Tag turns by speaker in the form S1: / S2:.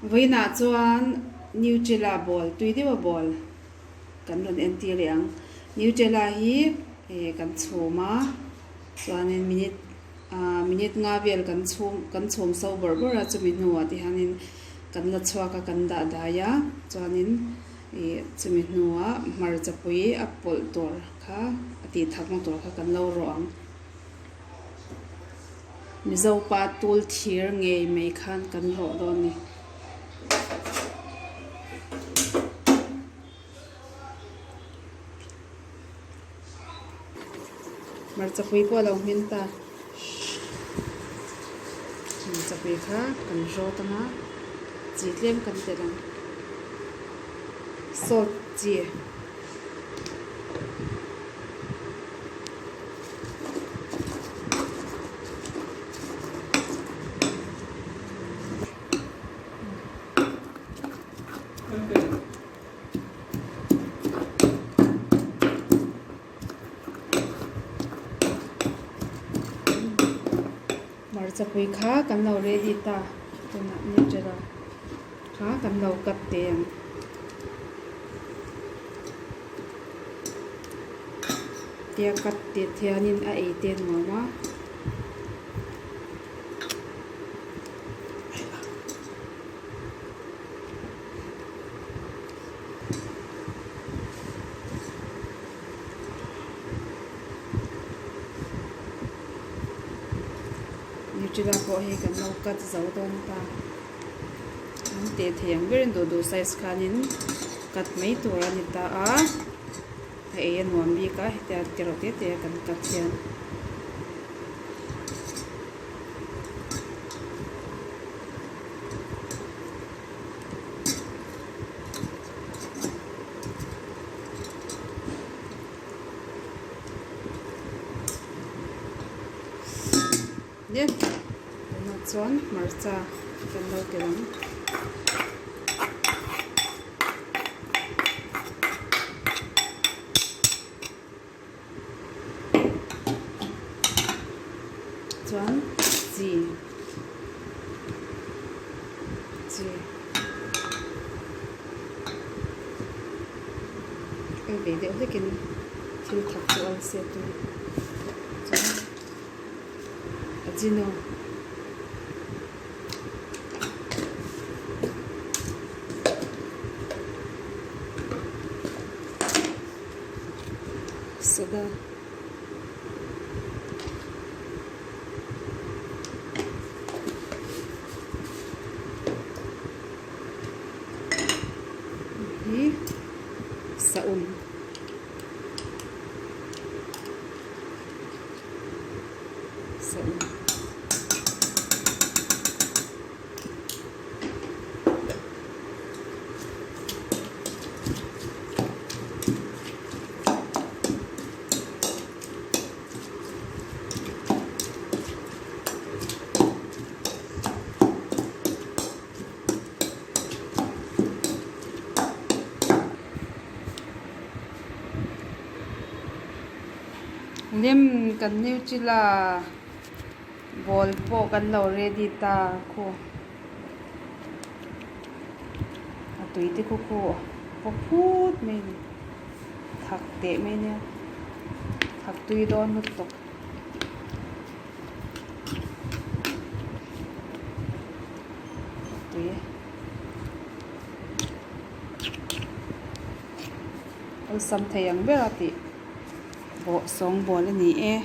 S1: Vawiinah chuan Nutella ball tui deuha ball kan rawn entir leh ang. Nutella hi eh kan chhum a chuanin minute ah minute nga vel kan chhum kan chhum so bawrh bawrh a chumi hnuah te hianin kan la chhuak a kan dah dai a chuanin ih chumi hnuah hmarchapui a pawlh tur kha a tih thakna tur kha kan lo rawh ang. Mizo pa tul thir ngei mai khan kan rawh dawn a ni. Hmarchapui pawh a lo hmin ta. Hmarchapui kha kan rawt ang a, chi tlem kan telh ang. Salt chi. Hmarchapui kha kan lo ready ta tunah nutella kha kan lo cut teh ang. Tia cut tih hianin a ei te nuam a. Nutella pawh hi kan lo cut zo dawn ta. An teh thei ang berin duh duh size khanin cut mai tur a ni ta a. A ei a nuam bik a hetia tero te te a kan cut hian. Nia tunah chuan hmarcha kan lo telh ang. Chuan chi chi ei ve deuh hlekin thil thak chu a se tui chuan ajino. Soda hi saum saum. Lem kan nutella ball pawh kan lo ready ta khu a tui te khu khu paw phut mai a ni thak teh mai nia thak tui dawn lutuk. Tui awlsam thei ang ber a tih bawh sawng bawl a ni e.